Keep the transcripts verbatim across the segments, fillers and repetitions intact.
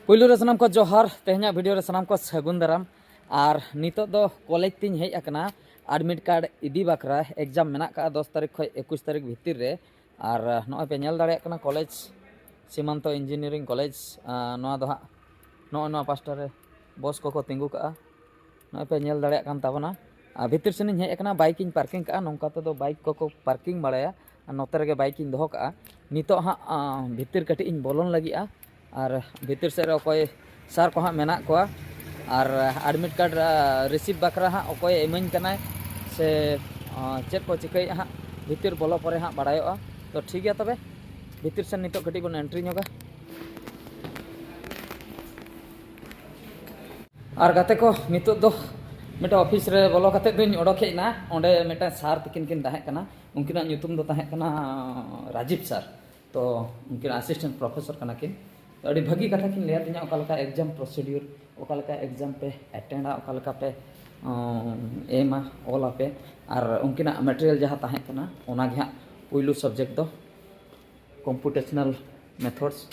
ᱯᱩᱭᱞᱩ ᱨᱮ ᱥᱟᱱᱟᱢ ᱠᱚ ᱡᱚᱦᱟᱨ᱾ ᱛᱮᱦᱮᱧᱟᱜ ᱵᱷᱤᱰᱤᱭᱳ ᱨᱮ ᱥᱟᱱᱟᱢ ᱠᱚ ᱥᱟᱹᱜᱩᱱ ᱫᱟᱨᱟᱢ᱾ ᱟᱨ ᱱᱤᱛᱚᱜ ᱫᱚ ᱠᱚᱞᱮᱡᱽ ᱛᱤᱧ ᱦᱮᱡ ᱟᱠᱟᱱᱟ ᱟᱰᱢᱤᱴ ᱠᱟᱨᱰ ᱤᱫᱤ ᱵᱟᱠᱷᱨᱟ᱾ ᱮᱠᱡᱟᱢ ᱢᱮᱱᱟᱜ ᱠᱟᱜᱼᱟ ᱫᱚᱥ ᱛᱟᱹᱨᱤᱠᱷ ᱠᱷᱚᱱ ᱮᱠᱩᱥ ᱛᱟᱹᱨᱤᱠᱷ ᱵᱷᱤᱛᱤᱨ ᱨᱮ᱾ ᱟᱨ ᱱᱚᱜᱼᱚᱭ ᱯᱮ ᱧᱮᱞ ᱫᱟᱲᱮᱭᱟᱜ ᱠᱟᱱᱟ ᱠᱚᱞᱮᱡᱽ, ᱥᱤᱢᱟᱱᱛᱚ ᱤᱧᱡᱤᱱᱤᱭᱟᱨᱤᱝ ᱠᱚᱞᱮᱡᱽ᱾ ᱟᱨ ᱱᱚᱣᱟ ᱫᱚ ᱦᱟᱸᱜ ᱱᱚᱜᱼᱚᱭ ᱱᱚᱣᱟ ᱯᱟᱥᱴᱟ ᱨᱮ ᱵᱚᱥ ᱠᱚᱠᱚ ᱛᱤᱸᱜᱩ ᱠᱟᱜᱼᱟ᱾ ᱱᱚᱜᱼᱚᱭ ᱯᱮ ᱧᱮᱞ ᱫᱟᱲᱮᱭᱟᱜ ᱠᱟᱱ ᱛᱟᱵᱚᱱᱟ᱾ ᱟᱨ ᱵᱷᱤᱛᱤᱨ ᱥᱮᱱᱤᱧ ᱦᱮᱡ ᱟᱠᱟᱱᱟ, ᱵᱟᱭᱤᱠ ᱤᱧ ᱯᱟᱨᱠᱤᱝ ᱠᱟᱜᱼᱟ᱾ ᱱᱚᱝᱠᱟ ᱛᱮᱫᱚ ᱵᱟᱭᱤᱠ ᱠᱚᱠᱚ ᱯᱟᱨᱠᱤᱝ ᱵᱟᱲᱟᱭᱟ, ᱟᱨ ᱱᱚᱛᱮ ᱨᱮᱜᱮ ᱵᱟᱭᱤᱠ ᱤᱧ ᱫᱚᱦᱚ ᱠᱟᱜᱼᱟ᱾ ᱱᱤᱛᱚᱜ ᱦᱟᱸᱜ ᱟᱸ, ᱵᱷᱤᱛᱤᱨ ᱠᱟᱹᱴᱤᱡ ᱤᱧ ᱵᱚᱞᱚᱱ ᱞᱟᱹᱜᱤᱫᱼᱟ᱾ ᱟᱨ ᱵᱷᱤᱛᱤᱨ ᱥᱮᱫ ᱨᱮ ᱚᱠᱚᱭ ᱥᱟᱨ ᱠᱚ ᱦᱟᱸᱜ ᱢᱮᱱᱟᱜ ᱠᱚᱣᱟ, ᱟᱨ ᱟᱰᱢᱤᱴ ᱠᱟᱨᱰ ᱨᱤᱥᱤᱵᱷ ᱵᱟᱠᱷᱨᱟ ᱦᱟᱸᱜ ᱚᱠᱚᱭᱮ ᱤᱢᱟᱹᱧ ᱠᱟᱱᱟᱭ ᱥᱮ ᱟᱸ, ᱪᱮᱫ ᱠᱚ ᱪᱤᱠᱟᱹᱭᱮᱫᱼᱟ ᱦᱟᱸᱜ, ᱵᱷᱤᱛᱤᱨ ᱵᱚᱞᱚ ᱯᱚᱨᱮ ᱦᱟᱸᱜ ᱵᱟᱲᱟᱭᱚᱜᱼᱟ᱾ ᱛᱚ ᱴᱷᱤᱠ ᱜᱮᱭᱟ, ᱛᱚᱵᱮ ᱵᱷᱤᱛᱤᱨ ᱥᱮᱱ ᱱᱤᱛᱚᱜ ᱠᱟᱹᱴᱤᱡ ᱵᱚᱱ ᱮᱱᱴᱨᱤ ᱧᱚᱜᱟ᱾ ᱟᱨ ᱜᱟᱛᱮ ᱠᱚ, ᱱᱤᱛᱚᱜ ᱫᱚ ᱢᱤᱫᱴᱟᱝ ᱚᱯᱷᱤᱥ ᱨᱮ ᱵᱚᱞᱚ ᱠᱟᱛᱮ ᱫᱚᱧ ᱚᱰᱚᱠ ᱦᱮᱡ ᱮᱱᱟ᱾ ᱚᱸᱰᱮ ᱢᱤᱫᱴᱟᱝ ᱥᱟᱨ ᱛᱟᱹᱠᱤᱱ ᱠᱤᱱ ᱛᱟᱦᱮᱸ ᱠᱟᱱᱟ, ᱩᱱᱠᱤᱱᱟᱜ ᱧᱩᱛᱩᱢ ᱫᱚ ᱛᱟᱦᱮᱸ ᱠᱟᱱᱟ ᱨᱟᱡᱤᱵ ᱥᱟᱨ᱾ ᱛᱚ ᱩᱱᱠᱤᱱ ᱟᱥᱤᱥᱴᱮᱱᱴ ᱯᱨᱚᱯᱷᱮᱥᱚᱨ ᱠᱟᱱᱟ ᱠᱤᱱ᱾ ᱛᱚ ᱟᱹᱰᱤ ᱵᱷᱟᱹᱜᱤ ᱠᱟᱛᱷᱟ ᱠᱤᱱ ᱞᱟᱹᱭ ᱟᱹᱫᱤᱧᱟ, ᱚᱠᱟ ᱞᱮᱠᱟ ᱮᱠᱡᱟᱢ ᱯᱨᱚᱥᱤᱰᱤᱭᱳᱨ, ᱚᱠᱟ ᱞᱮᱠᱟ ᱮᱠᱡᱟᱢ ᱯᱮ ᱮᱴᱮᱱᱰᱟ, ᱚᱠᱟ ᱞᱮᱠᱟ ᱯᱮ ᱚᱸ, ᱮᱢᱟ, ᱚᱞ ᱟᱯᱮ᱾ ᱟᱨ ᱩᱱᱠᱤᱱᱟᱜ ᱢᱮᱴᱮᱨᱤᱭᱟᱞ ᱡᱟᱦᱟᱸ ᱛᱟᱦᱮᱸ ᱠᱟᱱᱟ, ᱚᱱᱟ ᱜᱮ ᱦᱟᱸᱜ ᱯᱩᱭᱞᱩ ᱥᱟᱵᱡᱮᱠᱴ ᱫᱚ ᱠᱚᱢᱯᱩᱴᱮᱥᱚᱱᱟᱞ ᱢᱮᱛᱷᱚᱰᱥ᱾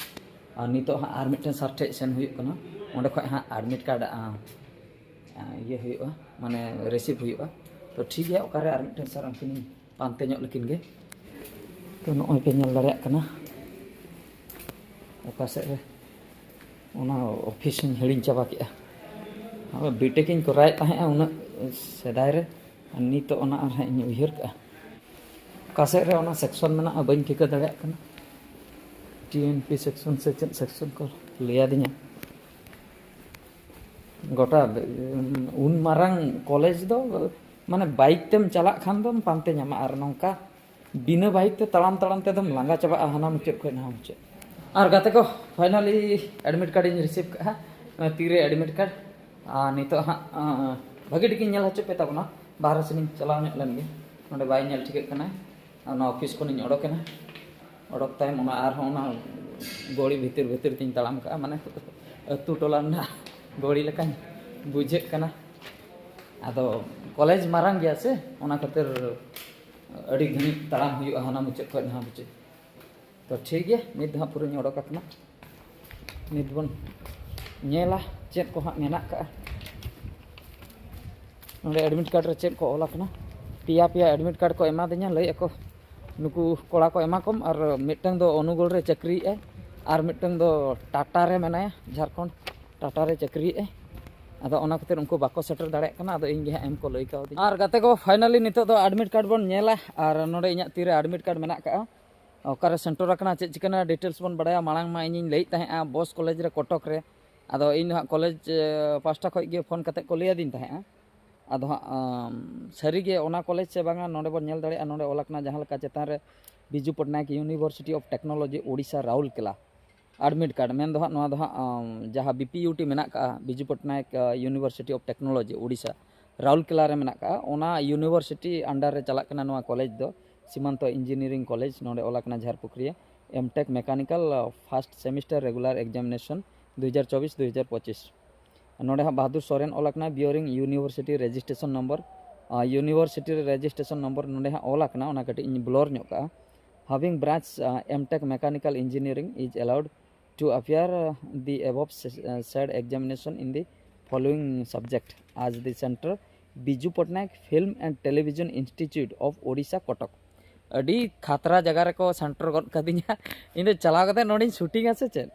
ᱟᱨ ᱱᱤᱛᱚᱜ ᱦᱟᱸᱜ ᱟᱨ ᱢᱤᱫᱴᱮᱱ ᱥᱟᱨ ᱴᱷᱮᱡ ᱥᱮᱱ ᱦᱩᱭᱩᱜ ᱠᱟᱱᱟ, ᱚᱸᱰᱮ ᱠᱷᱚᱡ ᱦᱟᱸᱜ ᱟᱰᱢᱤᱴ ᱠᱟᱨᱰ ᱤᱭᱟᱹ ᱦᱩᱭᱩᱜᱼᱟ, ᱢᱟᱱᱮ ᱨᱤᱥᱤᱵᱷ ᱦᱩᱭᱩᱜᱼᱟ᱾ ᱛᱚ ᱴᱷᱤᱠ ᱜᱮᱭᱟ, ᱚᱠᱟᱨᱮ ᱟᱨ ᱢᱤᱫᱴᱮᱱ ᱥᱟᱨ ᱩᱱᱠᱤᱱᱤᱧ ᱯᱟᱱᱛᱮ ᱧᱚᱜ ᱞᱮᱠᱤᱱ ᱜᱮ᱾ ᱛᱚ ᱱᱚᱜᱼᱚᱭ ᱯᱮ ᱧᱮᱞ ᱫᱟᱲᱮᱭᱟᱜ ᱠᱟᱱᱟ ᱚᱠᱟ ᱥᱮᱫ ᱨᱮ ᱚᱱᱟ ᱚᱯᱷᱤᱥ ᱤᱧ ᱦᱤᱲᱤᱧ ᱪᱟᱵᱟ ᱠᱮᱜᱼᱟ᱾ ᱟᱫᱚ ᱵᱤᱴᱮᱠ ᱤᱧ ᱠᱚᱨᱟᱣᱮᱫ ᱛᱟᱦᱮᱸᱜᱼᱟ ᱩᱱᱟᱹᱜ ᱥᱮᱫᱟᱭ ᱨᱮ, ᱟᱨ ᱱᱤᱛᱚᱜ ᱚᱱᱟ ᱟᱨᱦᱚᱸ ᱤᱧ ᱩᱭᱦᱟᱹᱨ ᱠᱟᱜᱼᱟ᱾ ᱚᱠᱟ ᱥᱮᱫ ᱨᱮ ᱚᱱᱟ ᱥᱮᱠᱥᱚᱱ ᱢᱮᱱᱟᱜᱼᱟ, ᱵᱟᱹᱧ ᱴᱷᱤᱠᱟᱹ ᱫᱟᱲᱮᱭᱟᱜ ᱠᱟᱱᱟ᱾ ᱴᱤ ᱮᱱ ᱯᱤ ᱥᱮᱠᱥᱚᱱ ᱥᱮ ᱪᱮᱫ ᱥᱮᱠᱥᱚᱱ ᱠᱚ ᱞᱟᱹᱭ ᱟᱹᱫᱤᱧᱟ᱾ ᱜᱚᱴᱟ ᱩᱱ ᱢᱟᱨᱟᱝ ᱠᱚᱞᱮᱡᱽ ᱫᱚ, ᱢᱟᱱᱮ, ᱵᱟᱭᱤᱠ ᱛᱮᱢ ᱪᱟᱞᱟᱜ ᱠᱷᱟᱱ ᱫᱚᱢ ᱯᱟᱱᱛᱮ ᱧᱟᱢᱟ, ᱟᱨ ᱱᱚᱝᱠᱟ ᱵᱤᱱᱟᱹ ᱵᱟᱭᱤᱠ ᱛᱮ ᱛᱟᱲᱟᱢ ᱛᱟᱲᱟᱢ ᱛᱮᱫᱚᱢ ᱞᱟᱸᱜᱟ ᱪᱟᱵᱟᱜᱼᱟ ᱦᱟᱱᱟ ᱢᱩᱪᱟᱹᱫ ᱠᱷᱚᱱ ᱱᱟᱣᱟ ᱢᱩᱪᱟᱹᱫ᱾ ᱟᱨ ᱜᱟᱛᱮ ᱠᱚ, ᱯᱷᱟᱭᱱᱟᱞᱤ ᱮᱰᱢᱤᱴ ᱠᱟᱨᱰ ᱤᱧ ᱨᱤᱥᱤᱵᱷ ᱠᱟᱜᱼᱟ᱾ ᱛᱤᱨᱮ ᱮᱰᱢᱤᱴ ᱠᱟᱨᱰ? ᱟᱨ ᱱᱤᱛᱚᱜ ᱦᱟᱸᱜ ᱟᱸ, ᱵᱷᱟᱹᱜᱤ ᱴᱷᱤᱠ ᱤᱧ ᱧᱮᱞ ᱦᱚᱪᱚ ᱯᱮ ᱛᱟᱵᱚᱱᱟ᱾ ᱵᱟᱦᱨᱮ ᱥᱮᱱᱤᱧ ᱪᱟᱞᱟᱣ ᱧᱚᱜ ᱞᱮᱱ ᱜᱮ, ᱱᱚᱰᱮ ᱵᱟᱭ ᱧᱮᱞ ᱴᱷᱤᱠᱟᱹᱜ ᱠᱟᱱᱟ᱾ ᱟᱨ ᱱᱚᱣᱟ ᱚᱯᱷᱤᱥ ᱠᱷᱚᱱᱤᱧ ᱚᱰᱚᱠᱮᱱᱟ᱾ ᱚᱰᱚᱠ ᱛᱟᱭᱚᱢ ᱚᱱᱟ ᱟᱨᱦᱚᱸ ᱚᱱᱟ ᱜᱚᱲᱤ ᱵᱷᱤᱛᱤᱨ ᱵᱷᱤᱛᱤᱨ ᱛᱤᱧ ᱛᱟᱲᱟᱢ ᱠᱟᱜᱼᱟ, ᱢᱟᱱᱮ ᱟᱹᱛᱩ ᱴᱚᱞᱟ ᱨᱮᱱᱟᱜ ᱜᱚᱲᱤ ᱞᱮᱠᱟᱧ ᱵᱩᱡᱷᱟᱹᱜ ᱠᱟᱱᱟ᱾ ᱟᱫᱚ ᱠᱚᱞᱮᱡᱽ ᱢᱟᱨᱟᱝ ᱜᱮᱭᱟ ᱥᱮ, ᱚᱱᱟ ᱠᱷᱟᱹᱛᱤᱨ ᱟᱹᱰᱤ ᱜᱷᱟᱹᱲᱤᱡ ᱛᱟᱲᱟᱢ ᱦᱩᱭᱩᱜᱼᱟ ᱦᱟᱱᱟ ᱢᱩᱪᱟᱹᱫ ᱠᱷᱚᱱ ᱱᱟᱦᱟ ᱢᱩᱪᱟᱹᱫ᱾ ᱛᱚ ᱴᱷᱤᱠ ᱜᱮᱭᱟ, ᱱᱤᱛ ᱫᱚ ᱦᱟᱸᱜ ᱯᱩᱨᱟᱹᱧ ᱚᱰᱚᱠ ᱟᱠᱟᱱᱟ᱾ ᱱᱤᱛ ᱵᱚᱱ ᱧᱮᱞᱟ ᱪᱮᱫ ᱠᱚ ᱦᱟᱸᱜ ᱢᱮᱱᱟᱜ ᱠᱟᱜᱼᱟ᱾ ᱱᱚᱰᱮ ᱮᱰᱢᱤᱴ ᱠᱟᱨᱰ ᱨᱮ ᱪᱮᱫ ᱠᱚ ᱚᱞ ᱟᱠᱟᱱᱟ? ᱯᱮᱭᱟ ᱯᱮᱭᱟ ᱮᱰᱢᱤᱴ ᱠᱟᱨᱰ ᱠᱚ ᱮᱢᱟᱫᱤᱧᱟ, ᱞᱟᱹᱭᱮᱫ ᱟᱠᱚ ᱱᱩᱠᱩ ᱠᱚᱲᱟ ᱠᱚ ᱮᱢᱟ ᱠᱚᱢ, ᱟᱨ ᱢᱤᱫᱴᱟᱝ ᱫᱚ ᱚᱱᱩᱜᱳᱞ ᱨᱮ ᱪᱟᱹᱠᱨᱤᱭᱮᱫᱼᱟᱭ, ᱟᱨ ᱢᱤᱫᱴᱟᱝ ᱫᱚ ᱴᱟᱴᱟ ᱨᱮ ᱢᱮᱱᱟᱭᱟ, ᱡᱷᱟᱲᱠᱷᱚᱸᱰ ᱴᱟᱴᱟ ᱨᱮ ᱪᱟᱹᱠᱨᱤᱭᱮᱫᱼᱟᱭ᱾ ᱟᱫᱚ ᱚᱱᱟ ᱠᱷᱟᱹᱛᱤᱨ ᱩᱱᱠᱩ ᱵᱟᱠᱚ ᱥᱮᱴᱮᱨ ᱫᱟᱲᱮᱭᱟᱜ ᱠᱟᱱᱟ᱾ ᱟᱫᱚ ᱤᱧ ᱜᱮ ᱦᱟᱸᱜ ᱮᱢ ᱠᱚ ᱞᱟᱹᱭ ᱠᱟᱣᱫᱤᱧᱟ᱾ ᱟᱨ ᱜᱟᱛᱮ ᱠᱚ, ᱯᱷᱟᱭᱱᱟᱞᱤ ᱱᱤᱛᱚᱜ ᱫᱚ ᱮᱰᱢᱤᱴ ᱠᱟᱨᱰ ᱵᱚᱱ ᱧᱮᱞᱟ, ᱟᱨ ᱱᱚᱰᱮ ᱤᱧᱟᱹᱜ ᱛᱤᱨᱮ ᱮᱰᱢᱤᱴ ᱠᱟᱨᱰ ᱢᱮᱱᱟᱜ ᱠᱟᱜᱼᱟ᱾ ᱚᱠᱟᱨᱮ ᱥᱮᱱᱴᱟᱨ ᱟᱠᱟᱱᱟ, ᱪᱮᱫ ᱪᱤᱠᱟᱹᱱᱟ, ᱰᱤᱴᱮᱞᱥ ᱵᱚᱱ ᱵᱟᱲᱟᱭᱟ᱾ ᱢᱟᱲᱟᱝ ᱢᱟ ᱤᱧᱤᱧ ᱞᱟᱹᱭᱮᱫ ᱛᱟᱦᱮᱸᱜᱼᱟ ᱵᱚᱥ ᱠᱚᱞᱮᱡᱽ ᱨᱮ, ᱠᱚᱴᱚᱠ ᱨᱮ᱾ ᱟᱫᱚ ᱤᱧ ᱫᱚ ᱦᱟᱸᱜ ᱠᱚᱞᱮᱡᱽ ᱮ, ᱯᱟᱦᱴᱟ ᱠᱷᱚᱱ ᱜᱮ ᱯᱷᱳᱱ ᱠᱟᱛᱮᱫ ᱠᱚ ᱞᱟᱹᱭ ᱟᱹᱫᱤᱧ ᱛᱟᱦᱮᱸᱜᱼᱟ᱾ ᱟᱫᱚ ᱦᱟᱸᱜ ᱟᱢ, ᱥᱟᱹᱨᱤᱜᱮ ᱚᱱᱟ ᱠᱚᱞᱮᱡᱽ ᱥᱮ ᱵᱟᱝᱟ, ᱱᱚᱰᱮ ᱵᱚᱱ ᱧᱮᱞ ᱫᱟᱲᱮᱭᱟᱜᱼᱟ᱾ ᱱᱚᱰᱮ ᱚᱞ ᱟᱠᱟᱱᱟ ᱡᱟᱦᱟᱸ ᱞᱮᱠᱟ ᱪᱮᱛᱟᱱ ᱨᱮ Biju Patnaik university of technology Odisha Rourkela admit card, ᱢᱮᱱ ᱫᱚ ᱦᱟᱸᱜ ᱱᱚᱣᱟ ᱫᱚ ᱦᱟᱸᱜ ᱟᱢ, ᱡᱟᱦᱟᱸ ᱵᱤ ᱯᱤ ᱭᱩ ᱴᱤ ᱢᱮᱱᱟᱜ ᱠᱟᱜᱼᱟ, Biju Patnaik university of technology Odisha Rourkela ᱨᱮ ᱢᱮᱱᱟᱜ ᱠᱟᱜᱼᱟ, ᱚᱱᱟ ᱤᱭᱩᱱᱤᱵᱷᱟᱨᱥᱤᱴᱤ ᱟᱱᱰᱟᱨ ᱨᱮ ᱪᱟᱞᱟᱜ ᱠᱟᱱᱟ ᱱᱚᱣᱟ ᱠᱚᱞᱮᱡᱽ ᱫᱚ, ᱥᱤᱢᱟᱱᱛᱚ ᱤᱧᱡᱤᱱᱤᱭᱟᱨᱤᱝ ᱠᱚᱞᱮᱡᱽ᱾ ᱱᱚᱰᱮ ᱚᱞ ᱟᱠᱟᱱᱟ ᱡᱷᱟᱨᱯᱩᱠᱷᱨᱤᱭᱟᱹ, ᱮᱢᱴᱮᱠ ᱢᱮᱠᱟᱱᱤᱠᱟᱞ ᱯᱷᱟᱥᱴ ᱥᱮᱢᱤᱥᱴᱟᱨ ᱨᱮᱜᱩᱞᱟᱨ ᱮᱠᱡᱟᱢᱤᱱᱮᱥᱚᱱ ᱫᱩ ᱦᱟᱡᱟᱨ ᱪᱚᱵᱵᱤᱥ ᱫᱩ ᱦᱟᱡᱟᱨ ᱯᱚᱸᱪᱤᱥ᱾ ᱱᱚᱰᱮ ᱦᱟᱸᱜ ᱵᱟᱦᱟᱫᱩᱨ ᱥᱚᱨᱮᱱ ᱚᱞ ᱟᱠᱟᱱᱟ, bearing university registration number, ᱟᱨ university ᱨᱮ ᱨᱮᱡᱤᱥᱴᱨᱮᱥᱚᱱ ᱱᱚᱢᱵᱚᱨ ᱱᱚᱰᱮ ᱦᱟᱸᱜ ᱚᱞ ᱟᱠᱟᱱᱟ, ᱚᱱᱟ ᱠᱟᱹᱴᱤᱡ ᱤᱧ ᱵᱞᱚᱨ ᱧᱚᱜ ᱠᱟᱜᱼᱟ᱾ Having branch, uh, M Tech Mechanical Engineering is allowed to appear, uh, the above s- uh, said examination in the following subject as the center Biju Patnaik Film and Television Institute of Odisha, Kotok. ᱟᱹᱰᱤ ᱠᱷᱟᱛᱨᱟ ᱡᱟᱭᱜᱟ ᱨᱮᱠᱚ centre ᱜᱚᱫ ᱠᱟᱫᱤᱧᱟ᱾ ᱤᱧ ᱫᱚ ᱪᱟᱞᱟᱣ ᱠᱟᱛᱮ ᱱᱚᱰᱮᱧ ᱥᱩᱴᱤᱝᱟ ᱥᱮ ᱪᱮᱫ?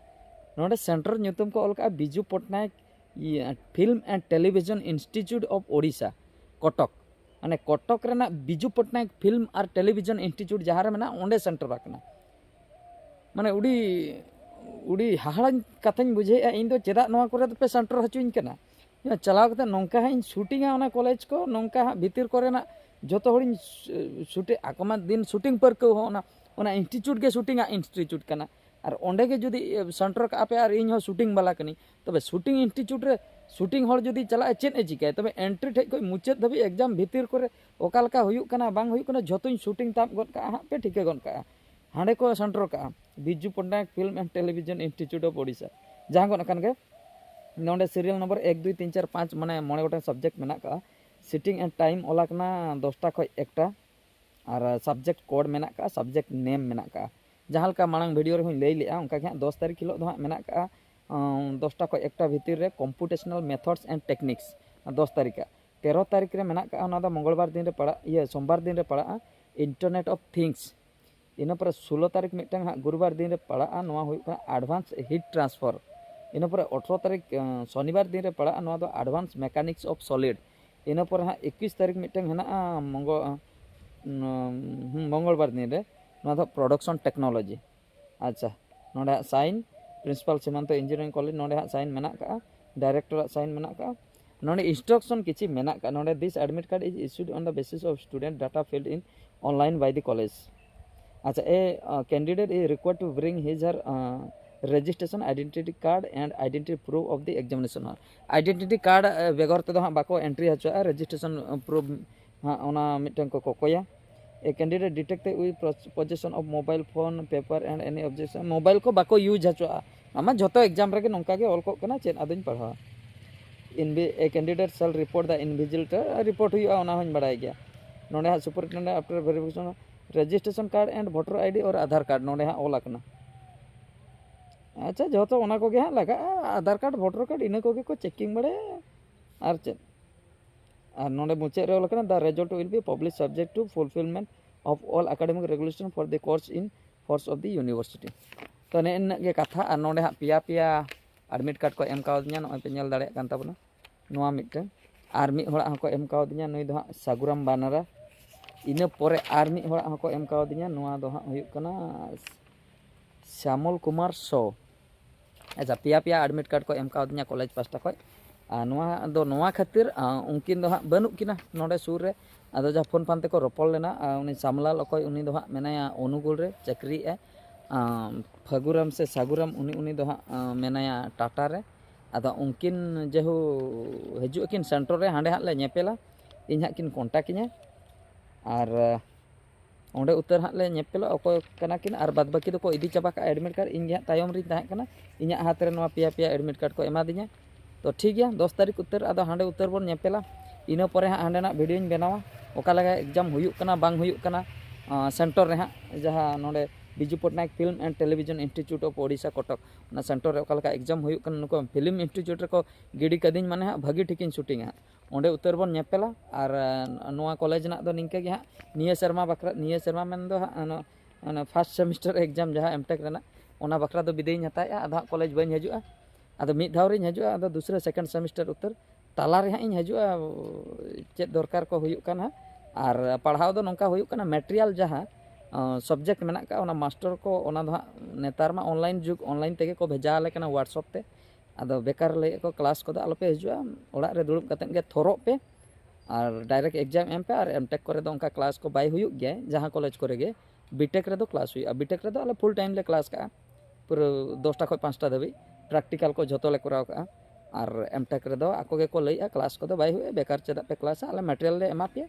ᱱᱚᱰᱮ ᱥᱮᱱᱴᱟᱨ ᱧᱩᱛᱩᱢ ᱠᱚ ᱚᱞ ᱠᱟᱜᱼᱟ, ᱵᱤᱡᱩ ᱯᱚᱴᱱᱟᱭᱮᱠ ᱤᱭᱟᱹ, Film and Television Institute of Odisha, ᱠᱚᱴᱚᱠ᱾ ᱢᱟᱱᱮ ᱠᱚᱴᱚᱠ ᱨᱮᱱᱟᱜ ᱵᱤᱡᱩ ᱯᱚᱴᱱᱟᱭᱮᱠ ᱯᱷᱤᱞᱢ ᱟᱨ ᱴᱮᱞᱤᱵᱷᱤᱡᱚᱱ ᱤᱱᱥᱴᱤᱴᱭᱩᱴ ᱡᱟᱦᱟᱸ ᱨᱮ ᱢᱮᱱᱟᱜᱼᱟ, ᱚᱸᱰᱮ ᱥᱮᱱᱴᱟᱨ ᱟᱠᱟᱱᱟ᱾ ᱢᱟᱱᱮ ᱩᱰᱤ ᱩᱰᱤ ᱦᱟᱦᱟᱲᱟᱧ ᱠᱟᱛᱷᱟᱧ ᱵᱩᱡᱷᱟᱹᱣᱮᱫᱼᱟ ᱤᱧ ᱫᱚ, ᱪᱮᱫᱟᱜ ᱱᱚᱣᱟ ᱠᱚᱨᱮ ᱫᱚᱯᱮ ᱥᱮᱱᱴᱟᱨ ᱦᱚᱪᱚᱧ ᱠᱟᱱᱟ? ᱤᱧ ᱪᱟᱞᱟᱣ ᱠᱟᱛᱮ ᱱᱚᱝᱠᱟ ᱦᱟᱸᱜ ᱤᱧ ᱥᱩᱴᱤᱝᱟ ᱚᱱᱟ ᱠᱚᱞᱮᱡᱽ ᱠᱚ, ᱱᱚᱝᱠᱟ ᱦᱟᱸᱜ ᱵᱷᱤᱛᱤᱨ ᱠᱚᱨᱮᱱᱟᱜ ᱡᱚᱛᱚ ᱦᱚᱲᱤᱧ ᱥᱩᱴᱤᱝ ᱟᱠᱚ ᱢᱟ᱾ ᱫᱤᱱ ᱥᱩᱴᱤᱝ ᱯᱟᱹᱨᱠᱟᱹᱣ ᱦᱚᱸ ᱚᱱᱟ ᱚᱱᱟ ᱤᱱᱥᱴᱤᱴᱭᱩᱴ ᱜᱮ ᱥᱩᱴᱤᱝ ᱟᱜ ᱤᱱᱥᱴᱤᱴᱭᱩᱴ ᱠᱟᱱᱟ᱾ ᱟᱨ ᱚᱸᱰᱮ ᱜᱮ ᱡᱩᱫᱤ ᱥᱮᱱᱴᱟᱨ ᱠᱟᱜᱼᱟ ᱯᱮ ᱟᱨ ᱤᱧ ᱦᱚᱸ ᱥᱩᱴᱤᱝ ᱵᱟᱞᱟ ᱠᱟᱹᱱᱟᱹᱧ, ᱛᱚᱵᱮ ᱥᱩᱴᱤᱝ ᱤᱱᱥᱴᱤᱴᱭᱩᱴ ᱨᱮ ᱥᱩᱴᱤᱝ ᱦᱚᱲ ᱡᱩᱫᱤ ᱪᱟᱞᱟᱜᱼᱟ, ᱪᱮᱫ ᱮ ᱪᱤᱠᱟᱹᱭᱟ? ᱛᱚᱵᱮ ᱮᱱᱴᱨᱤ ᱴᱷᱮᱡ ᱠᱷᱚᱱ ᱢᱩᱪᱟᱹᱫ ᱫᱷᱟᱹᱵᱤᱡ ᱮᱠᱡᱟᱢ ᱵᱷᱤᱛᱤᱨ ᱠᱚᱨᱮ ᱚᱠᱟ ᱞᱮᱠᱟ ᱦᱩᱭᱩᱜ ᱠᱟᱱᱟ ᱵᱟᱝ ᱦᱩᱭᱩᱜ ᱠᱟᱱᱟ, ᱡᱷᱚᱛᱚᱧ ᱥᱩᱴᱤᱝ ᱛᱟᱵ ᱜᱚᱫ ᱠᱟᱜᱼᱟ ᱦᱟᱸᱜ, ᱯᱮ ᱴᱷᱤᱠᱟᱹ ᱜᱚᱫ ᱠᱟᱜᱼᱟ᱾ ᱦᱟᱸᱰᱮ ᱠᱚ ᱥᱮᱱᱴᱟᱨ ᱠᱟᱜᱼᱟ, Biju Patnaik film and television institute of Odisha, ᱡᱟᱦᱟᱸ ᱜᱚᱫ ᱟᱠᱟᱱ ᱜᱮ᱾ ᱱᱚᱰᱮ ᱥᱤᱨᱤᱭᱟᱞ ᱱᱚᱢᱵᱚᱨ ᱮᱠ, ᱫᱩᱭ, ᱛᱤᱱ, ᱪᱟᱨ, ᱯᱟᱸᱪ, ᱢᱟᱱᱮ ᱢᱚᱬᱮ ᱜᱚᱴᱟᱝ ᱥᱟᱵᱡᱮᱠᱴ ᱢᱮᱱᱟᱜ ᱠᱟᱜᱼᱟ᱾ ᱥᱤᱴᱤᱝ ᱮᱱᱰ ᱴᱟᱭᱤᱢ ᱚᱞ ᱟᱠᱟᱱᱟ ᱫᱚᱥᱴᱟ ᱠᱷᱚᱱ ᱮᱠᱴᱟ᱾ ᱟᱨ ᱥᱟᱵᱡᱮᱠᱴ ᱠᱳᱰ ᱢᱮᱱᱟᱜ ᱠᱟᱜᱼᱟ, ᱥᱟᱵᱡᱮᱠᱴ ᱱᱮᱢ ᱢᱮᱱᱟᱜ ᱠᱟᱜᱼᱟ᱾ ᱡᱟᱦᱟᱸ ᱞᱮᱠᱟ ᱢᱟᱲᱟᱝ ᱵᱷᱤᱰᱤᱭᱳ ᱨᱮᱦᱚᱸᱧ ᱞᱟᱹᱭ ᱞᱮᱜᱼᱟ, ᱚᱱᱠᱟ ᱜᱮ ᱦᱟᱸᱜ ᱫᱚᱥ ᱛᱟᱹᱨᱤᱠᱷ ᱦᱤᱞᱳᱜ ᱫᱚ ᱦᱟᱸᱜ ᱢᱮᱱᱟᱜ ᱠᱟᱜᱼᱟ, ᱟᱸ, ᱫᱚᱥᱴᱟ ᱠᱷᱚᱱ ᱮᱠᱴᱟ ᱵᱷᱤᱛᱤᱨ ᱨᱮ computational methods and techniques, ᱫᱚᱥ ᱛᱟᱹᱨᱤᱠᱷ ᱟᱜ᱾ ᱛᱮᱨᱚ ᱛᱟᱹᱨᱤᱠᱷ ᱨᱮ ᱢᱮᱱᱟᱜ ᱠᱟᱜᱼᱟ, ᱚᱱᱟ ᱫᱚ ᱢᱚᱝᱜᱚᱞᱵᱟᱨ ᱫᱤᱱ ᱨᱮ ᱯᱟᱲᱟᱜ, ᱤᱭᱟᱹ, ᱥᱳᱢᱵᱟᱨ ᱫᱤᱱ ᱨᱮ ᱯᱟᱲᱟᱜᱼᱟ, Internet of Things᱾ ᱤᱱᱟᱹ ᱯᱚᱨᱮ ᱥᱳᱞᱳ ᱛᱟᱹᱨᱤᱠᱷ ᱢᱤᱫᱴᱟᱝ ᱦᱟᱸᱜ ᱜᱩᱨᱩᱵᱟᱨ ᱫᱤᱱ ᱨᱮ ᱯᱟᱲᱟᱜᱼᱟ, ᱱᱚᱣᱟ ᱦᱩᱭᱩᱜ ᱠᱟᱱᱟ advanced heat transfer᱾ ᱤᱱᱟᱹ ᱯᱚᱨᱮ ᱟᱴᱷᱨᱚ ᱛᱟᱹᱨᱤᱠᱷ, ᱟᱸ, ᱥᱚᱱᱤᱵᱟᱨ ᱫᱤᱱ ᱨᱮ ᱯᱟᱲᱟᱜᱼᱟ, ᱱᱚᱣᱟ ᱫᱚ advanced mechanics of solid᱾ ᱤᱱᱟᱹ ᱯᱚᱨᱮ ᱦᱟᱸᱜ ᱮᱠᱩᱥ ᱛᱟᱹᱨᱤᱠᱷ ᱢᱤᱫᱴᱟᱝ ᱦᱮᱱᱟᱜᱼᱟ ᱢᱚᱝᱜᱚ-, ᱟᱸ, ᱩᱸ, ᱦᱩᱸ, ᱢᱚᱝᱜᱚᱞᱵᱟᱨ ᱫᱤᱱ ᱨᱮ, ᱱᱚᱣᱟ ᱫᱚ production technology᱾ ᱟᱪᱪᱷᱟ, ᱱᱚᱰᱮ ᱦᱟᱸᱜ sign, Principal Simanta Engineering College, ᱱᱚᱰᱮ ᱦᱟᱸᱜ sign ᱢᱮᱱᱟᱜ ᱠᱟᱜᱼᱟ, director ᱟᱜ sign ᱢᱮᱱᱟᱜ ᱠᱟᱜᱼᱟ᱾ ᱱᱚᱰᱮ instruction ᱠᱤᱪᱷᱤ ᱢᱮᱱᱟᱜ ᱠᱟᱜᱼᱟ, ᱱᱚᱰᱮ, "This admit card is issued on the basis of student data filled in online by the college." ᱟᱪᱪᱷᱟ, a, uh, candidate is required to bring his her, uh, registration identity card and identity proof of the examination hall. Identity card, uh, ᱵᱮᱜᱚᱨ ᱛᱮᱫᱚ ᱦᱟᱸᱜ ᱵᱟᱠᱚ entry ᱦᱚᱪᱚᱣᱟᱜᱼᱟ, registration, uh, proof ᱦᱟᱸᱜ ᱚᱱᱟ ᱢᱤᱫᱴᱟᱝ ᱠᱚ ᱠᱚᱠᱚᱭᱟ᱾ A candidate detected with pos-, possession of mobile phone, paper and any object, mobile ᱠᱚ ᱵᱟᱠᱚ use ᱦᱚᱪᱚᱣᱟᱜᱼᱟ᱾ ᱟᱢᱟᱜ ᱡᱷᱚᱛᱚ exam ᱨᱮᱜᱮ ᱱᱚᱝᱠᱟ ᱜᱮ ᱚᱞ ᱠᱚᱜ ᱠᱟᱱᱟ, ᱪᱮᱫ ᱟᱫᱚᱧ ᱯᱟᱲᱦᱟᱣᱟ᱾ Invi-, a candidate shall report the invigilator, report ᱦᱩᱭᱩᱜᱼᱟ, ᱚᱱᱟ ᱦᱚᱸᱧ ᱵᱟᱲᱟᱭ ᱜᱮᱭᱟ᱾ ᱱᱚᱰᱮ ᱦᱟᱸᱜ superintendent after verification registration card and voter I D or Aadhaar card, ᱱᱚᱰᱮ ᱦᱟᱸᱜ ᱚᱞ ᱟᱠᱟᱱᱟ᱾ ᱟᱪᱪᱷᱟ, ᱡᱷᱚᱛᱚ ᱚᱱᱟ ᱠᱚᱜᱮ ᱦᱟᱸᱜ ᱞᱟᱜᱟᱜᱼᱟ, Aadhaar card, voter card, ᱤᱱᱟᱹ ᱠᱚᱜᱮ ᱠᱚ checking ᱵᱟᱲᱟᱭᱟ, ᱟᱨ ᱪᱮᱫ᱾ ᱟᱨ ᱱᱚᱰᱮ ᱢᱩᱪᱟᱹᱫ ᱨᱮ ᱚᱞ ᱟᱠᱟᱱᱟ, "The result will be published subject to fulfillment of all academic regulation for the course in force of the university." ᱛᱚ, ᱱᱮᱜᱼᱮ ᱱᱤᱱᱟᱹᱜ ᱜᱮ ᱠᱟᱛᱷᱟ᱾ ᱟᱨ ᱱᱚᱰᱮ ᱦᱟᱸᱜ ᱯᱮᱭᱟ ᱯᱮᱭᱟ admit card ᱠᱚ ᱮᱢ ᱠᱟᱣᱫᱤᱧᱟ, ᱱᱚᱜᱼᱚᱭ ᱯᱮ ᱧᱮᱞ ᱫᱟᱲᱮᱭᱟᱜ ᱠᱟᱱ ᱛᱟᱵᱚᱱᱟ᱾ ᱱᱚᱣᱟ ᱢᱤᱫᱴᱟᱝ, ᱟᱨ ᱢᱤᱫ ᱦᱚᱲᱟᱜ ᱦᱚᱸᱠᱚ ᱮᱢ ᱠᱟᱣᱫᱤᱧᱟ, ᱱᱩᱭ ᱫᱚ ᱦᱟᱸᱜ ᱥᱟᱹᱜᱩᱨᱟᱢ ᱵᱟᱱᱟᱨᱟ᱾ ᱤᱱᱟᱹ ᱯᱚᱨᱮ ᱟᱨ ᱢᱤᱫ ᱦᱚᱲᱟᱜ ᱦᱚᱸᱠᱚ ᱮᱢ ᱠᱟᱣᱫᱤᱧᱟ, ᱱᱚᱣᱟ ᱫᱚ ᱦᱟᱸᱜ ᱦᱩᱭᱩᱜ ᱠᱟᱱᱟ ᱥᱭᱟᱢᱚᱞ ᱠᱩᱢᱟᱨ ᱥᱚ᱾ ᱟᱪᱪᱷᱟ, ᱯᱮᱭᱟ ᱯᱮᱭᱟ admit card ᱠᱚ ᱮᱢ ᱠᱟᱣᱫᱤᱧᱟ ᱠᱚᱞᱮᱡᱽ ᱯᱟᱥᱴᱟ ᱠᱷᱚᱱ᱾ ᱟᱨ ᱱᱚᱣᱟ ᱫᱚ ᱱᱚᱣᱟ ᱠᱷᱟᱹᱛᱤᱨ, ᱟᱸ, ᱩᱱᱠᱤᱱ ᱫᱚ ᱦᱟᱸᱜ ᱵᱟᱹᱱᱩᱜ ᱠᱤᱱᱟ ᱱᱚᱰᱮ ᱥᱩᱨ ᱨᱮ᱾ ᱟᱫᱚ ᱡᱟᱦᱟᱸ ᱯᱷᱳᱱ ᱯᱷᱟᱱ ᱛᱮᱠᱚ ᱨᱚᱯᱚᱲ ᱞᱮᱱᱟ, ᱟᱨ ᱩᱱᱤ ᱥᱟᱢᱞᱟᱞ ᱚᱠᱚᱭ, ᱩᱱᱤ ᱫᱚ ᱦᱟᱸᱜ ᱢᱮᱱᱟᱭᱟ ᱚᱱᱩᱜᱩᱞ ᱨᱮ, ᱪᱟᱹᱠᱨᱤᱭᱮᱫᱼᱟᱭ᱾ ᱟᱸ, ᱯᱷᱟᱹᱜᱩᱨᱟᱢ ᱥᱮ ᱥᱟᱹᱜᱩᱨᱟᱢ, ᱩᱱᱤ, ᱩᱱᱤ ᱫᱚ ᱦᱟᱸᱜ, ᱟᱸ, ᱢᱮᱱᱟᱭᱟ ᱴᱟᱴᱟ ᱨᱮ᱾ ᱟᱫᱚ ᱩᱱᱠᱤᱱ ᱡᱮᱦᱩ ᱦᱤᱡᱩᱜ ᱟᱹᱠᱤᱱ ᱥᱮᱱᱴᱟᱨ ᱨᱮ, ᱦᱟᱸᱰᱮ ᱦᱟᱸᱜ ᱞᱮ ᱧᱮᱯᱮᱞᱟ, ᱤᱧ ᱦᱟᱸᱜ ᱠᱤᱱ contact ᱤᱧᱟ᱾ ᱟᱨ, ᱟᱸ, ᱚᱸᱰᱮ ᱩᱛᱟᱹᱨ ᱦᱟᱸᱜ ᱞᱮ ᱧᱮᱯᱮᱞᱚᱜᱼᱟ, ᱚᱠᱚᱭ ᱠᱟᱱᱟ ᱠᱤᱱ, ᱟᱨ ᱵᱟᱫ ᱵᱟᱹᱠᱤ ᱫᱚᱠᱚ ᱤᱫᱤ ᱪᱟᱵᱟ ᱠᱟᱜᱼᱟ admit card᱾ ᱤᱧ ᱜᱮ ᱦᱟᱸᱜ ᱛᱟᱭᱚᱢ ᱨᱤᱧ ᱛᱟᱦᱮᱸ ᱠᱟᱱᱟ, ᱤᱧᱟᱹᱜ ᱦᱟᱛ ᱨᱮ ᱱᱚᱣᱟ ᱯᱮᱭᱟ ᱯᱮᱭᱟ admit card ᱠᱚ ᱮᱢᱟᱫᱤᱧᱟ᱾ ᱛᱚ ᱴᱷᱤᱠ ᱜᱮᱭᱟ, ᱫᱚᱥ ᱛᱟᱹᱨᱤᱠᱷ ᱩᱛᱟᱹᱨ ᱟᱫᱚ ᱦᱟᱸᱰᱮ ᱩᱛᱟᱹᱨ ᱵᱚᱱ ᱧᱮᱯᱮᱞᱟ᱾ ᱤᱱᱟᱹ ᱯᱚᱨᱮ ᱦᱟᱸᱜ ᱦᱟᱸᱰᱮᱱᱟᱜ videoᱧ ᱵᱮᱱᱟᱣᱟ, ᱚᱠᱟ ᱞᱮᱠᱟ exam ᱦᱩᱭᱩᱜ ᱠᱟᱱᱟ ᱵᱟᱝ ᱦᱩᱭᱩᱜ ᱠᱟᱱᱟ, ᱟᱸ, ᱥᱮᱱᱴᱟᱨ ᱨᱮ ᱦᱟᱸᱜ, ᱡᱟᱦᱟᱸ ᱱᱚᱰᱮ ᱵᱤᱡᱩ Patnaik Film and Television Institute of Odisha, ᱠᱚᱴᱚᱠ, ᱚᱱᱟ ᱥᱮᱱᱴᱟᱨ ᱨᱮ ᱚᱠᱟ ᱞᱮᱠᱟ ᱮᱠᱡᱟᱢ ᱦᱩᱭᱩᱜ ᱠᱟᱱᱟ, ᱱᱩᱠᱩ ᱯᱷᱤᱞᱢ ᱤᱱᱥᱴᱤᱴᱭᱩᱴ ᱨᱮᱠᱚ ᱜᱤᱰᱤ ᱠᱟᱹᱫᱤᱧ ᱢᱟᱱᱮ ᱦᱟᱸᱜ ᱵᱷᱟᱹᱜᱤ ᱴᱷᱤᱠᱤᱧ ᱥᱩᱴᱤᱝᱟ ᱦᱟᱸᱜ᱾ ᱚᱸᱰᱮ ᱩᱛᱟᱹᱨ ᱵᱚᱱ ᱧᱮᱯᱮᱞᱟ᱾ ᱟᱨ ᱱᱚᱣᱟ ᱠᱚᱞᱮᱡᱽ ᱨᱮᱱᱟᱜ ᱫᱚ ᱱᱤᱝᱠᱟᱹ ᱜᱮ ᱦᱟᱸᱜ, ᱱᱤᱭᱟᱹ ᱥᱮᱨᱢᱟ ᱵᱟᱠᱷᱨᱟ, ᱱᱤᱭᱟᱹ ᱥᱮᱨᱢᱟ ᱢᱮᱱᱫᱚ ᱦᱟᱸᱜ ᱚᱱᱟ first semester exam ᱡᱟᱦᱟᱸ ᱮᱢᱴᱮᱠ ᱨᱮᱱᱟᱜ, ᱚᱱᱟ ᱵᱟᱠᱷᱨᱟ ᱫᱚ ᱵᱤᱫᱟᱹᱭᱤᱧ ᱦᱟᱛᱟᱣᱮᱫᱼᱟ᱾ ᱟᱫᱚ ᱦᱟᱸᱜ ᱠᱚᱞᱮᱡᱽ ᱵᱟᱹᱧ ᱦᱤᱡᱩᱜᱼᱟ᱾ ᱟᱫᱚ ᱢᱤᱫ ᱫᱷᱟᱣ ᱨᱤᱧ ᱦᱤᱡᱩᱜᱼᱟ, ᱟᱫᱚ ᱫᱩᱥᱨᱟᱹ second semester ᱩᱛᱟᱹᱨ ᱛᱟᱞᱟ ᱨᱮ ᱦᱟᱸᱜ ᱤᱧ ᱦᱤᱡᱩᱜᱼᱟ, ᱪᱮᱫ ᱫᱚᱨᱠᱟᱨ ᱠᱚ ᱦᱩᱭᱩᱜ ᱠᱟᱱ ᱦᱟᱸᱜ᱾ ᱟᱨ ᱯᱟᱲᱦᱟᱣ ᱫᱚ ᱱᱚᱝᱠᱟ ᱦᱩᱭᱩᱜ ᱠᱟᱱᱟ, material ᱡᱟᱦᱟᱸ subject ᱢᱮᱱᱟᱜ ᱠᱟᱜᱼᱟ, ᱚᱱᱟ ᱢᱟᱥᱴᱟᱨ ᱠᱚ, ᱚᱱᱟ ᱫᱚ ᱦᱟᱸᱜ ᱱᱮᱛᱟᱨ ᱢᱟ online ᱡᱩᱜᱽ, online ᱛᱮᱜᱮ ᱠᱚ ᱵᱷᱮᱡᱟ ᱟᱞᱮ ᱠᱟᱱᱟ WhatsApp ᱛᱮ᱾ ᱟᱫᱚ ᱵᱮᱠᱟᱨ ᱞᱟᱹᱭᱮᱫ ᱠᱚ, ᱠᱞᱟᱥ ᱠᱚᱫᱚ ᱟᱞᱚᱯᱮ ᱦᱤᱡᱩᱜᱼᱟ, ᱚᱲᱟᱜ ᱨᱮ ᱫᱩᱲᱩᱵ ᱠᱟᱛᱮᱫ ᱜᱮ ᱛᱷᱚᱨᱚᱜ ᱯᱮ᱾ ᱟᱨ direct exam ᱮᱢ ᱯᱮ᱾ ᱟᱨ ᱮᱢᱴᱮᱠ ᱠᱚᱨᱮ ᱫᱚ ᱚᱱᱠᱟ ᱠᱞᱟᱥ ᱠᱚ ᱵᱟᱭ ᱦᱩᱭᱩᱜ ᱜᱮᱭᱟ, ᱡᱟᱦᱟᱸ ᱠᱚᱞᱮᱡᱽ ᱠᱚᱨᱮ ᱜᱮ᱾ ᱵᱤᱴᱮᱠ ᱨᱮᱫᱚ ᱠᱞᱟᱥ ᱦᱩᱭᱩᱜᱼᱟ᱾ ᱵᱤᱴᱮᱠ ᱨᱮᱫᱚ ᱟᱞᱮ full time ᱞᱮ ᱠᱞᱟᱥ ᱠᱟᱜᱼᱟ, ᱯᱩᱨᱟᱹ ᱫᱚᱥᱴᱟ ᱠᱷᱚᱱ ᱯᱟᱸᱪᱴᱟ ᱫᱷᱟᱹᱵᱤᱡ᱾ ᱯᱨᱮᱠᱴᱤᱠᱟᱞ ᱠᱚ ᱡᱷᱚᱛᱚ ᱞᱮ ᱠᱚᱨᱟᱣ ᱠᱟᱜᱼᱟ᱾ ᱟᱨ ᱮᱢᱴᱮᱠ ᱨᱮᱫᱚ ᱟᱠᱚ ᱜᱮᱠᱚ ᱞᱟᱹᱭᱮᱫᱼᱟ, ᱠᱞᱟᱥ ᱠᱚᱫᱚ ᱵᱟᱭ ᱦᱩᱭᱩᱜᱼᱟ, ᱵᱮᱠᱟᱨ ᱪᱮᱫᱟᱜ ᱯᱮ ᱠᱞᱟᱥᱟ, ᱟᱞᱮ material ᱞᱮ ᱮᱢᱟ ᱯᱮᱭᱟ᱾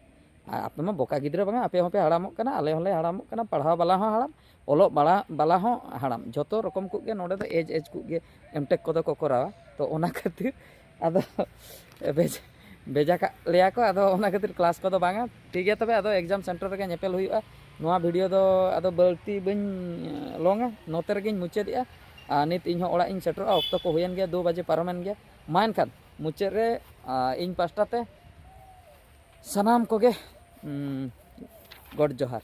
ᱟᱨ ᱟᱯᱮ ᱢᱟ ᱵᱚᱠᱟ ᱜᱤᱫᱽᱨᱟᱹ ᱵᱟᱝᱟ, ᱟᱯᱮ ᱦᱚᱸᱯᱮ ᱦᱟᱲᱟᱢᱚᱜ ᱠᱟᱱᱟ, ᱟᱞᱮ ᱦᱚᱸᱞᱮ ᱦᱟᱲᱟᱢᱚᱜ ᱠᱟᱱᱟ, ᱯᱟᱲᱦᱟᱣ ᱵᱟᱞᱟ ᱦᱚᱸ ᱦᱟᱲᱟᱢ, ᱚᱞᱚᱜ ᱵᱟᱲᱟ ᱵᱟᱞᱟ ᱦᱚᱸ ᱦᱟᱲᱟᱢ, ᱡᱷᱚᱛᱚ ᱨᱚᱠᱚᱢ ᱠᱚ ᱜᱮ ᱱᱚᱰᱮ ᱫᱚ ᱮᱡᱽ ᱮᱡᱽ ᱠᱚ ᱜᱮ ᱮᱢᱴᱮᱠ ᱠᱚᱫᱚ ᱠᱚ ᱠᱚᱨᱟᱣᱟ᱾ ᱛᱚ ᱚᱱᱟ ᱠᱷᱟᱹᱛᱤᱨ ᱟᱫᱚ ᱵᱷᱮᱡ-, ᱵᱷᱮᱡᱟ ᱠᱟᱜ ᱞᱮᱭᱟ ᱠᱚ, ᱟᱫᱚ ᱚᱱᱟ ᱠᱷᱟᱹᱛᱤᱨ ᱠᱞᱟᱥ ᱠᱚᱫᱚ ᱵᱟᱝᱟ᱾ ᱴᱷᱤᱠ ᱜᱮᱭᱟ, ᱛᱚᱵᱮ ᱟᱫᱚ ᱮᱠᱡᱟᱢ ᱥᱮᱱᱴᱟᱨ ᱨᱮᱜᱮ ᱧᱮᱯᱮᱞ ᱦᱩᱭᱩᱜᱼᱟ᱾ ᱱᱚᱣᱟ ᱵᱷᱤᱰᱤᱭᱳ ᱫᱚ ᱟᱫᱚ ᱵᱟᱹᱲᱛᱤ ᱵᱟᱹᱧ ᱞᱚᱝᱟ, ᱱᱚᱛᱮ ᱨᱮᱜᱮᱧ ᱢᱩᱪᱟᱹᱫᱮᱜᱼᱟ᱾ ᱟᱨ ᱱᱤᱛ ᱤᱧᱦᱚᱸ ᱚᱲᱟᱜ ᱤᱧ ᱥᱮᱴᱮᱨᱚᱜᱼᱟ, ᱚᱠᱛᱚ ᱠᱚ ᱦᱩᱭᱮᱱ ᱜᱮᱭᱟ, ᱫᱩ ᱵᱟᱡᱮ ᱯᱟᱨᱚᱢᱮᱱ ᱜᱮᱭᱟ᱾ ᱢᱟ ᱮᱱᱠᱷᱟᱱ ᱢᱩᱪᱟᱹᱫ ᱨᱮ, ᱟᱨ ᱤᱧ ᱯᱟᱥᱴᱟ ᱛᱮ ᱥᱟᱱᱟᱢ ᱠᱚᱜᱮ, ᱩᱸ, ᱜᱚᱰ ᱡᱚᱦᱟᱨ᱾